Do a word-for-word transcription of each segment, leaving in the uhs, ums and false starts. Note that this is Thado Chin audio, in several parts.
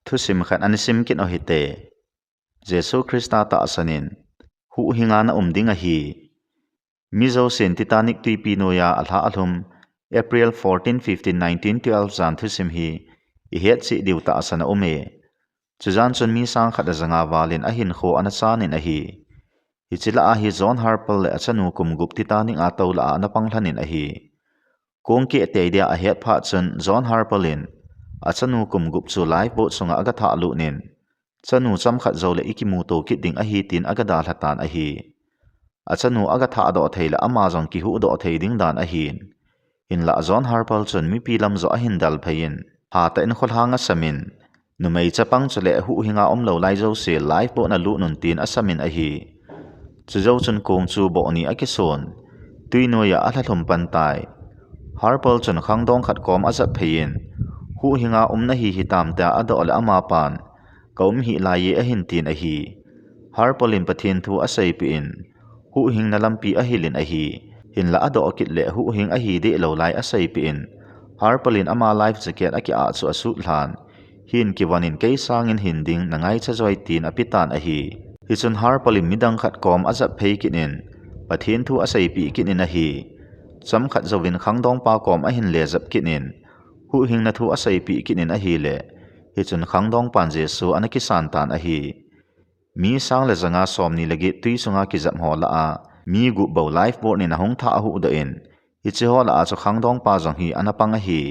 Thusim khat ana sim kit u hite. Jesu Christa tahsan in huhhinga na um ding ahi. Mi jousen Titanic tuipi noiya alha alhum April fourteen, fifteen, nineteen twelve jan thusim hi ihet cheh diu tahsan aume. Chujan chun mi sang khat le janga val in ahinkho ana chan in ahi. Hiche lah a hi John Harper le achanu kum gup Titanic a tou lah a ana pang lhon in ahi. Kong keh tei dia ahet phat chun John Harper in achanu kum gup chu lifeboat sunga aga thah lut in, chanu chomkhat jou le ikimuto kit ding ahi tin aga dalha tan ahi. Achanu aga thah doh thei le ama jong kihuh doh thei ding dan ahin. Hinlah John Harper chun mipi lam joh ahin del phei in, hatah in kholhang asam in, numei chapang chule huhhinga umlou lai jouse lifeboat na lut un tin asam in ahi. Chujou chun kong chu boh ni akisun, tui noiya alha lhum pan tai. Harper chun khangdong khat kom ajap phei in, huhhinga um nahi hitam tia adoh le amapan, ka um hih laiye ahin tin ahi. Harper in Pathen thu aseipeh in, huhhingna lampi ahil in ahi. Hinlah adoh kit le huhhing ahi deh lou lai aseipeh in, Harper in ama life jacket aki-ah chu asut lhan, hin kivon in kei sangin hin ding na ngaicha joi tin apetan ahi. Hichun Harper in midang khat kom ajap phei kit in, Pathen thu aseipeh kit in ahi. Chomkhat jouvin khangdongpa kom ahin le jap kit in, huhhingna thu aseipeh kit in ahile, hichun khangdongpan Jesu ana kisan tan ahi. Mi sang le janga somni le get tui sunga kijap ho lah a, mi gup bou lifeboat in ahung thah ahuhdoh in, hiche ho lah a chu khangdongpa jong hi ana pang ahi.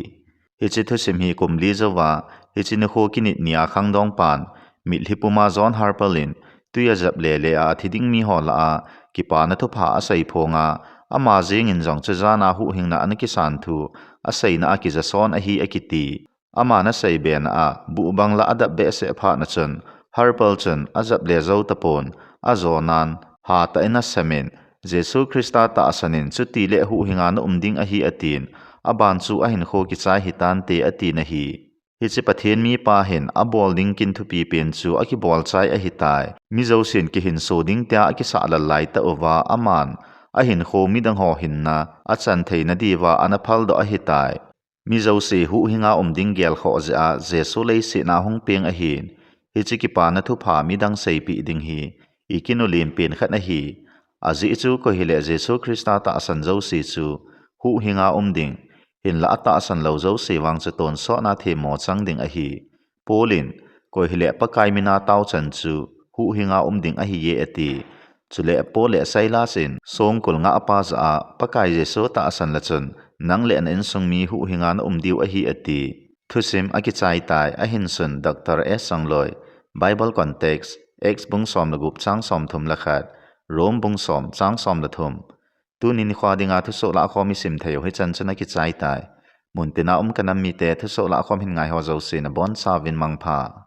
Hiche thusim hi kum li jouva, hiche nikho kinit nia khangdongpan, mitlhi puma John Harper in, tui ajap lele a athi ding mi ho lah a, kipana thupha asei phonga, ama jengin jong chujana huhhingna ana kisan thu, aseina a kija son ahi akiti. Aman asei bena a, buh bang lah adap behseh phat na chun, Harper chun ajap le jou tapon, ajonan, hatah in asam in, Jesu Christa tahsan in chutile huhhinga na um ding ahi atin, aban chu ahinkho kichai hitante atin ahi. Hiche Pathen mipa hin abol ding kin thupi pen chu akibol chai ahitai. Mi jousen kihinso ding tia akisah lal laitah uva aman, ahinkho midang ho hinna achan theina diuva ana phaldoh ahitai. Mi jouse huhhinga um ding gelkhoh jeh a Jesu leiset a hung peng ahin, hiche kipana thupha midang seipeh ding hi ikinolin pen khat ahi. Ajeh chu koi hile Jesu Christa tahsan jouse chu huhhinga um ding, hinlah atahsan lou jouse vang chu tonsotna themmo chang ding ahi. Paul in, koi hile Pakai mina taochan chu huhhinga um ding ahiye ati. Chule Paul le Silas in songkul ngahpa jah a Pakai Jesu tahsan le chun nang le na insung mi huhhinga na um diu ahi ati. Thusim akichai tai, ahinsun Doctor S Sangloi, Bible Context, Acts bung som le gup chang somthum le khat, Rome bung som chang som le thum. Tuni nikho dinga thusoh lahkhom isim thei u hichan chun akichai tai. Muntina um kanam mite thusoh lahkhom hin ngai ho jouse nabonchauvin mangpha.